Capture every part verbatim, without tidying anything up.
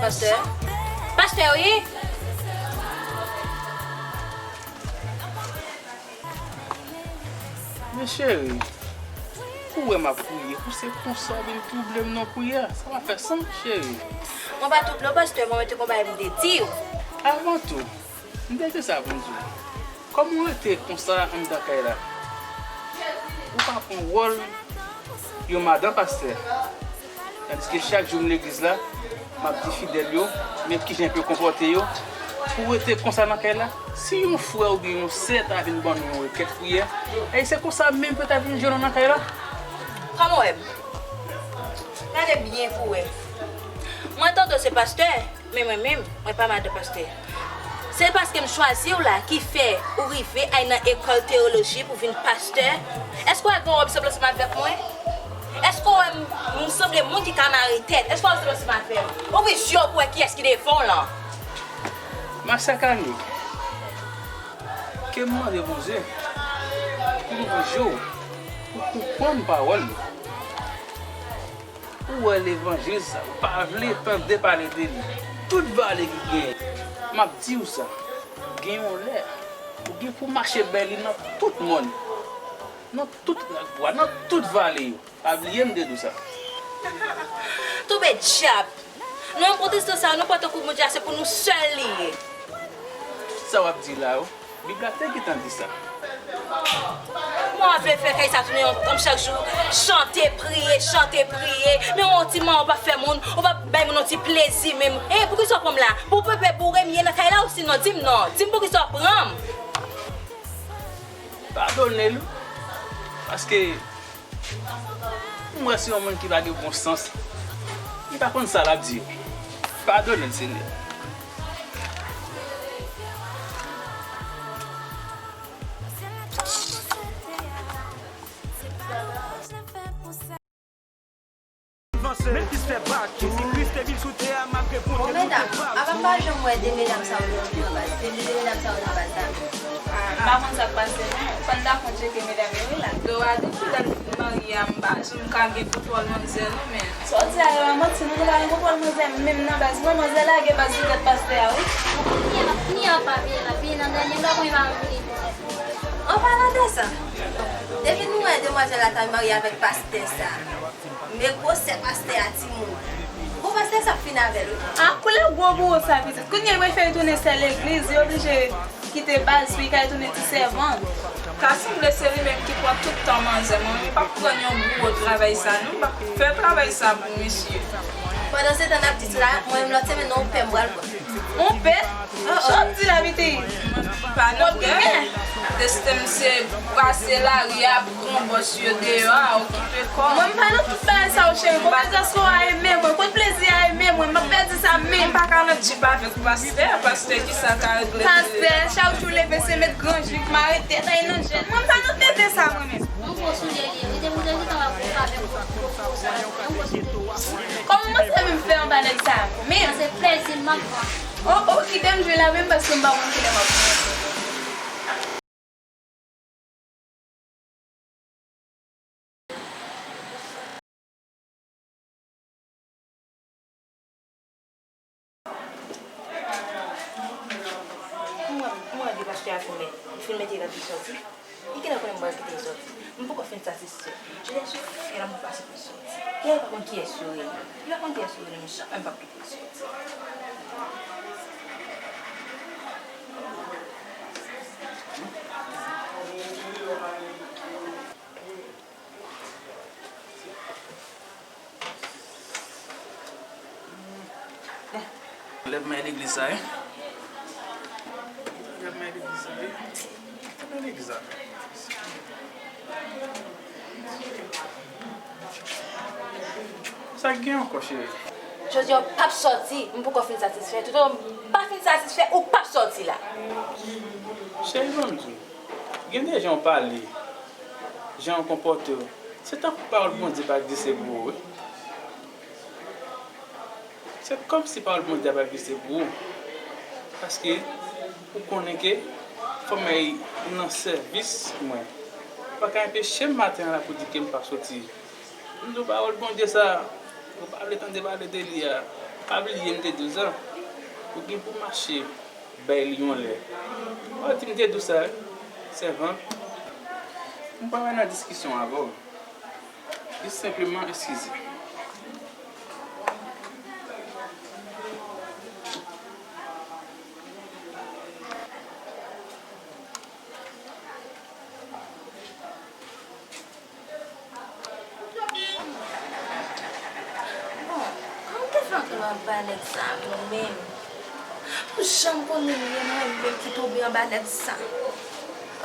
Pastè? Pastè, wi! Men cheri, ou wè m ap priye, pou se konsa w vin twouble m nan priyè a? Sa pa fè sans, cheri. Mwen pa twouble w, pastè, mwen te gon bagay m te di w. Avan tou, m te gen sa pou m di w. Kòman w rete konsa anndan kay la? Ou pa pran wòl yon madan pastè. Tandiske chak jou m legliz la, m ap di fidèl yo, men kijan pou yo konpòte yo. Pou w rete konsa nan kay la, si yon frè oubyen yon sè ta vin ban nou yon rekèt priyè, e se konsa menm pou yo ta vin jwenn nou nan kay la. Kòman w wè m? Gade byen pou w wè. Mwen tande w se pastè. Men mwen menm, mwen pa madan pastè. Se paske m chwazi w la ki fè ou rive al nan ekòl teyoloji pou vin pastè. Èske w wè gen wòb sanble ansanm avèk mwen? Èske w wè m, m sanble moun ki ka mare tèt? Èske w wè m sanble ansanm avè w? Ouvri je w pou w wè kiyès ki devan w lan. Masakanik, ke m mande Bondye pou l ouvri je w, pou w konprann pawòl li. Ou wè levanjil sa, ou pa vle tande pale de li. Tout valè ki genyen. M ap di w sa, gen yon lè, ou gen pou mache bay li nan tout mòn, nan tout lagwa, nan tout vale yo. Pa bliye m te di w sa. Tonbe dyab! Nou menm pwotestan sa yo, nou pa tankou Bondye a, se pou nou sèl li ye. Sa w ap di la yo, Bib la te gentan di sa. Kòman w ap vle fè kay sa tounen yon tanp chak jou, chante, priye, chante, priye? Men yon ti manman w p ap fè moun, ou p ap bay moun yon ti plezi menm. E, poukisa w pran m la? Pou pepe boure m ye nan kay la, ou sinon di m non. Di m poukisa w pran m? Padone l, paske M wè se yon moun ki pa gen bon sans. Li pa konn sa l ap di yo. Padone l, Senyè. Bon, medam, apa m pa janm wè de medam sa yo nan baz? De medam sa yo nan baz la menm? Ah, m pa konn sa k pase non. Fò n ta konn tcheke medam yo wi la. Yo a di tou lè m fin marye a, m pa janm ka gen kontwòl manzè non, men. Sa w di a yo a manti, non, nou pa gen kontwòl manzè menm nan baz non, manzè lage baz li gad pastè a wi. Kounye a, kounye a pa veye la, veye nan dènye, m pa konn pa veye. An palan de sa, depi nou wè demwazèl la t al marye avèk pastè sa, men gwosè pastè a timoun. Bon, pastè sa ap fin avè l wi. A koulè gwo bowo sa pitit. Kounye a l prefere tounen sè legliz, li oblije kite baz pou li ka retounen ti sèvant. Ta sanble se li menm ki pran tout tan manzè. Mwen menm m p ap pran yon bowo travay sa non, m p ap fè travay sa pou misye. Pandansetan n ap di sa, mwen menm lòt semèn nan yon pè m pral pran. Yon pè? Sa w ap di la pitit? Pa nan pè. Desten m se pase lari a pou pran bòs yo deyò a, okipe kò w. Mwen m pa nan tout bagay sa yo cheri. Konpetans ou a renmen mwen, kot plezi a renmen mwen, m ap pèdi sa menm. M pa ka nan djip avèk pastè, pastè kisa ka regle. Pastè, chak jou leve se met gran jip, mare tèt, al nan jèn. Mwen m pa nan tenten sa mwen menm. Yon gwo soulye li ye wi, depi w te gentan wè gwo avèk gwo, gwo, gwo sa yo, yon gwo soulye li ye. Kòman manzè menm fè anba nèg sa a menm? Sa se plezi m ap pran. Oh, oh, kite m jwe la menm paske m pa konn kilè m ap pran. Mwen, mwen wè de pastè a fin mèt, li fin mete l ap sòti. E kilè konnen m pral kite l sòti? M poko fin satisfè. Je l'ai su, e la m pase pou l sòti. Kiyès pa konn kiyès yo rele? Yo pa konn kiyès yo rele, men janmè m p ap kite l sòti. Lè m al legliz sa, wi. Lè m al legliz sa, wi. Lè m al legliz sa. Sa k gen ankò, cheri? Jodi a, ou p ap sòti, m poko fin satisfè. Toutotan m pa fin satisfè, ou p ap sòti la. Cheri, ban m di w. Gen de jan w pale, jan w konpòte w, se tankou pawòl Bondye pa egziste pou ou, wi. Se kòmsi pawòl Bondye a pa egziste pou ou. Paske ou konnen ke fò m al nan sèvis mwen. Ou pa ka anpeche m maten an la pou di ke m pa sòti. M di w pawòl Bondye sa a, Ou pa vle tande pale de li a. Pa bliye m te di w sa. Ou gen pou w mache bay li yon lè. Ou di m te di w sa, wi. Sèvant. M pa wè nan diskisyon avè w. Jis senpleman eskize. Bon, kòman m te fè antre nan anba nèg sa a menm? Pou jan m konnen l ye, mwen menm ki tonbe anba nèg sa.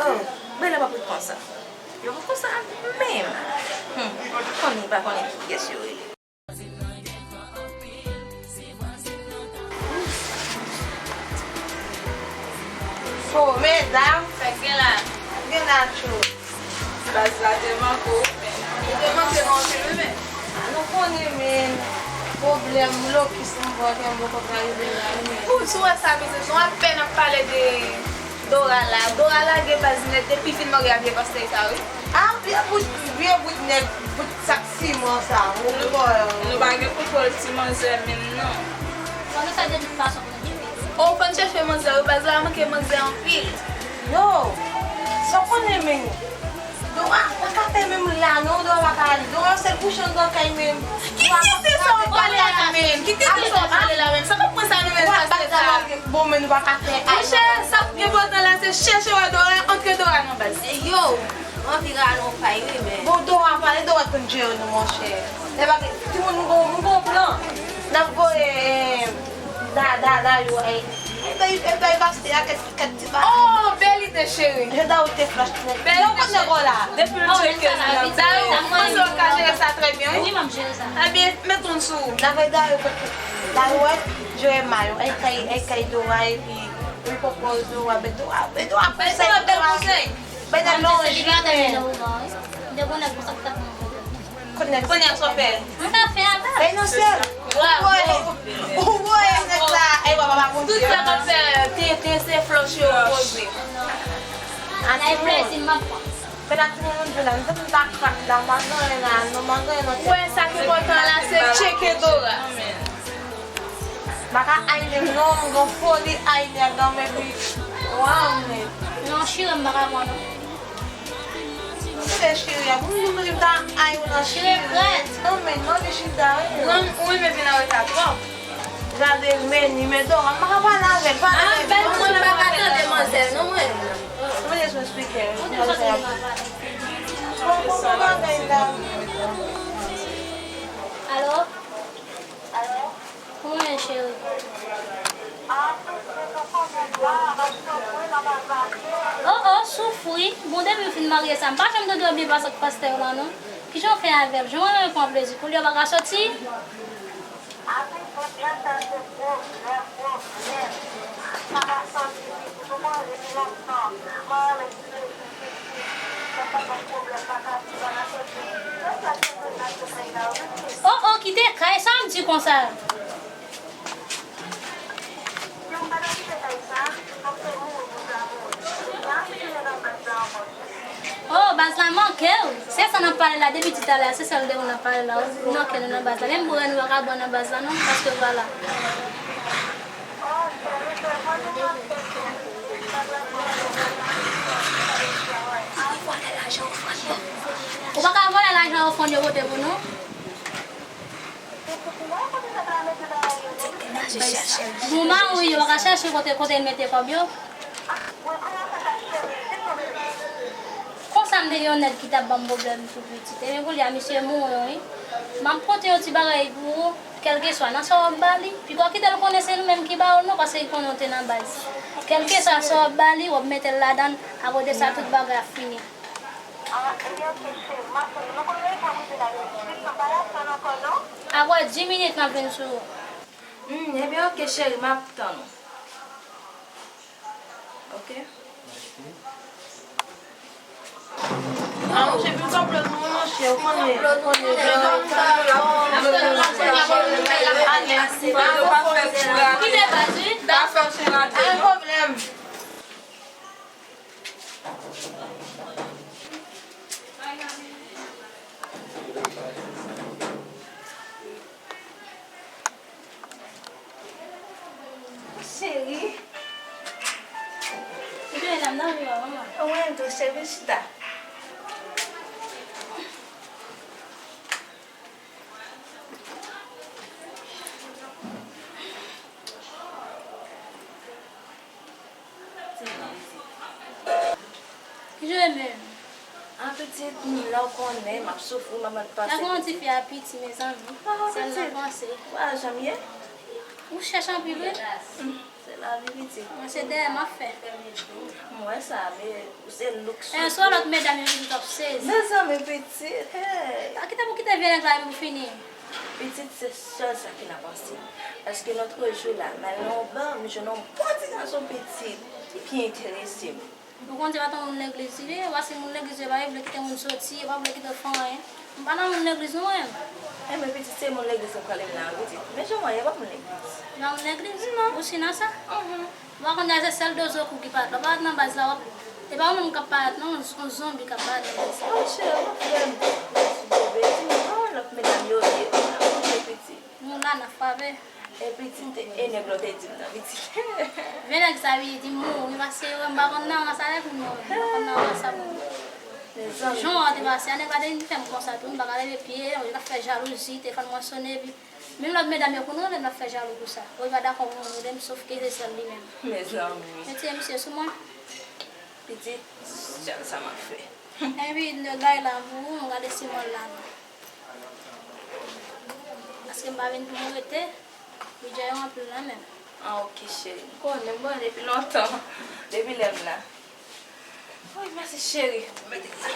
Oh, men lè m ap ret konsa. Yo konsa menm. Hmm, konnen pa konnen kiyès yo ye. Oh, medam. Sa k gen la? Sa k gen la, tchou? Baz la te manke w, men. Ou te manke nou anpil, wi, men. A, nou konnen, men. Pwoblèm, lokis, m bò, kè m bò, kòk la rive la, wi, men. Ou, si w wè sa, mesye, se yon apèn ap pale de Dora la. Dora lage baz nèt depi fin marye a vye pastè sa, wi. A, vye bout, vye bout nèg, bout sak siman sa, ou kwè. Nou pa gen kontwòl ti manzè menm, non. Bon, nou fè de tout fason pou nou gen. Ou fè n chèche manzè, wi, baz la manke manzè anpil. Yo, sa w konnen, men. Dora pa ka fè menm la, non, Dora pa ka ale. Dora sèl kouche anndan kay menm. Kite sa w ap pale la menm. Kite sa w ap pale la menm. Sa k ap pran sa nou menm pastè sa? Bon, men nou pa ka fè. Monchè, sa k enpòtan la, se chèche wè Dora, antre Dora nan baz. Yo, anvi rale yon pay, wi, men. Bon, Dora pale, Dora konn jere nou, monchè. Lè bagay, timoun, m gon, m gon plan. N ap voye, eh, Da, Da, Da, yo, eh, eh, Da, eh, Da, pastè a, kèt, kèt ti bagay. Oh, bèl ide, cheri. Je Da, ou te flach nèt. Bèl ide, cheri. Depi l tcheke nou, n ap voye. Da, ou panse w ka jere sa trè byen, wi? Wi, m ap jere sa. Ebyen, met moun sou ou. N ap voye Da, yo, Da, yo, wè, jere mayo. Ay, kay, ay, kay Dora, epi, wi, pòpòz Dora, men Dora, men Dora, men Dora, bèl konsèy. Bay nan lonj li, men. Kounye a sa w fè? Bay nan sèl. Bravo. Ou wè, ou wè nèg la, e w pa pa konn. Tout sa k ap fè tenten se flòch yo poze. An ti moun. Men ak timoun nou jwe la, nou te konn ta krak la, m pa gen anyen la, nou pa gen anyen nan tèt. Ou wè sa k enpòtan la, se tcheke Dora. M pa ka ay nèg non, m gen foli ay nèg an, men pi, waw, men. Non, chire m pa ka pran non. Kite chire a, pou m di m ta ay ou nan chire. Chire frèt. Non, men, non, li chita, wi. Wi, men vin an reta twòp. Gade, men, ni men Dora, m pa ka pale avè l, pale avè l. Ah, bèl moun pa ka tande manzè, non, mwen. Mwen, jes mwen esplike. Bon, bon, bon, bagay la. Alo? Alo? Wi, cheri. Oh, oh, soufri. Bon, depi w fin marye sa, m pa janm tande w byen pase ak pastè w la, non. Kijan w fè avè l? Jan w renmen pran plezi pou li, w pa ka soti? Oh, oh, kite kay sa, m di konsa. Oh, baz la manke w. Se sa n ap pale la, depi ti talè a, se sèl de moun n ap pale la, wi. Manke nou nan baz la. Menm bwè nou pa ka bwè nan baz la, non, paske vwala. Ou pa ka vòlè lajan ofrann yo pote pou nou? Bon, mari w, yo pa ka chèche kote, kote l mete kòb yo? Konsa m te gen yon nèg ki t ap ban m pwoblèm tou piti. Ebyen, kounye a, misye mouri, wi. M ap pote yon ti bagay pou ou, kèlkeswa nan sa w ap ba li. Piga w kite l konnen se nou menm ki ba w l non, paske li konnen w te nan baz. Kèlkeswa sa w ap ba li, w ap mete l ladan l. Apre de sa, tout bagay ap fini. Apre dis minit, m ap vin sou ou. Hmm, ebyen, oke, cheri, m ap tann ou. Oke. Ah, monchè, pi konplo nou, monchè, ou konnen. Ale. Kite baz, wi. Pa fè w chen la. Pa gen pwoblèm. Mwen tou, cheri, chita. Ki jan w ye menm? An pitit, lè w konnen, m ap soufri, m ap pase. Gade yon ti fi a piti, mezanmi. Sa l nan panse. Ou pa janm ye? Ou chèch anpil, wi. Se lavi, pitit. Mwen, se dèyè m ap fè. M wè sa, men ou se look sou. E, sou lòt medam yo ki t ap sezi. Mezanmi, pitit, hey. A, kite pou kite vye nèg la epi pou fini. Pitit, se sèl sa ki nan panse m. Paske lòt jou la, m al nan yon ba, m jwenn yon bon ti gason pitit ki enterese m. Ou konn se pa t yon moun legliz li ye, ou pa se moun legliz yo pa vle kite moun soti, yo pa vle kite w fè anyen. M pa nan moun legliz non mwen. Enben pitit, se moun legliz ou kwè m la wi pitit. Men jan w wè, yo pa moun legliz. Ou pa moun legliz? Non. Ou si nan sa? Mhm. Ou pa konn se sèl dozo kou ki parèt la. Ou parèt nan baz la, w ap, e pa ou menm k ap parèt non, yon zonbi k ap parèt nan baz la. Monchè, w ap fè m bèl ti bebe. Di m, oh, lòt medam yo ye, w ap koute pitit. Nou la, n ap frape. E pitit, e nèg la w te di m nan, pitit. Men nèg sa wi, di m mouri, paske yo, m pa konn nan rans avèk moun, non, m pa konn nan rans avèk moun. Mezanmi. Jan w te pase a, nèg la te vin fè m konsa tou, m pa ka leve pye, yo t ap fè jalouzi, telefòn mwen sonnen, epi menm lòt medam yo konn rele m, l ap fè jalou pou sa. Yo pa dakò pou moun rele m, sof ke se sèl li menm. Mezanmi. Yo tiye misye sou mwen. Pitit, sèl sa m ap fè. Epi, nèg la la pou ou, m gade si mwen la non. Paske m pa vin pou m rete, bidjè yo anpil nan men m. Ah, ok, cheri. M konnen, m konnen depi lontan. Depi lè m la. Wi, mèsi, cheri. Mete sa.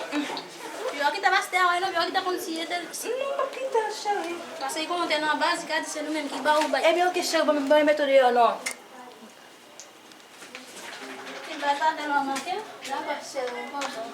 Yo kite pastè a, wè, non, yo kite konn si ete. Non, m ap kite l, cheri. Paske li konnen te nan baz, li ka di se nou menm ki ba ou bay. Ebyen, ok, cheri, bon, m, bon, m mete w deyò, non. Ti bay pa tèlman manke. Dakò, cheri, m kontan.